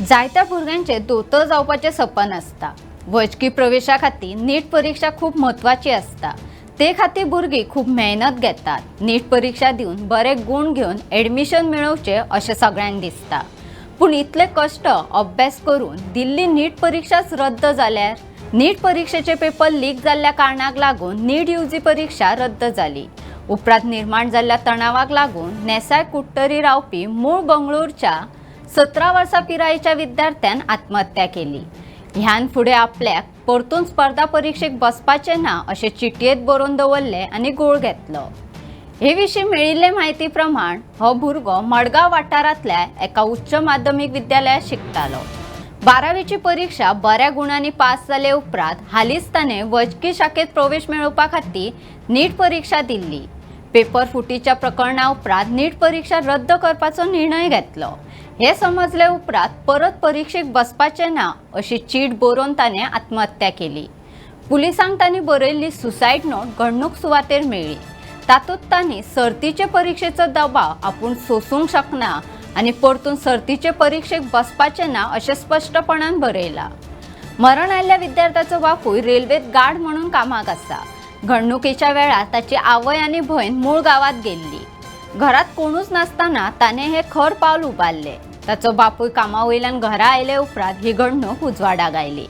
जायत्या भुरग्यांचे दोतोर जावपाचें सपन आसता. वैजकी प्रवेशा खातीर नीट परिक्षा खूब म्हत्वाची आसता. ते खातीर भुरगीं खूब मेहनत घेतात. नीट परिक्षा दिवन बरे गूण घेवन एडमिशन मेळोवचें अशें सगळ्यांक दिसता. पूण इतले कश्ट अभ्यास करून दिल्ली नीट परिक्षाच रद्द जाल्यार? नीट परिक्षेचे पेपर लीक जाल्ल्या कारणाक लागून नीट यूजी परिक्षा रद्द जाली. उपरांत निर्माण जाल्ल्या तणावाक लागून नेसाय कुडटरी रावपी मूळ बंगळूरच्या 17 वर्सां पिरायेच्या विद्यार्थ्यान आत्महत्या केली. ह्यान फुडें आपल्याक परतून स्पर्धा परिक्षेक बसपाचें ना अशें चिटयेंत बरोवन दवरलें आनी गोळ घेतलो. हे विशीं मेळिल्ले म्हायती प्रमाण हो भुरगो मडगांव वाठारांतल्या एका उच्च माध्यमीक विद्यालयांत शिकतालो. 12वीची परिक्षा बऱ्या गुणांनी पास जाले उपरांत हालींच ताणें वैजकी शाखेंत प्रवेश मेळोवपा खातीर नीट परिक्षा दिल्ली. पेपर फुटीच्या प्रकरणा उपरांत नीट परिक्षा रद्द करपाचो निर्णय घेतलो. हे समजले उपरांत परत परिक्षेक बसपाचें ना अशी चीट बरोवन ताणें आत्महत्या केली. पुलिसांक तांणी बरयल्ली सुसायड नोट घडणूक सुवातेर मेळ्ळी. तातूंत तांणी सर्तीचे परिक्षेचो दबाव आपूण सोसूंक शकना आनी परतून सर्तीचे परिक्षेक बसपाचें ना अशें स्पश्टपणान बरयलां. मरण आयिल्ल्या विद्यार्थ्याचो बापूय रेल्वेत गार्ड म्हणून कामाक आसा. घडणुकेच्या वेळार ताची आवय आनी भयण मूळ गांवांत गेल्ली. घरात कोणूच नासतना ताणें हें खर पावल उबारलें. ताचो बापूय कामा वयल्यान घरा आयले उपरांत ही घडणूक उजवाडाक आयली.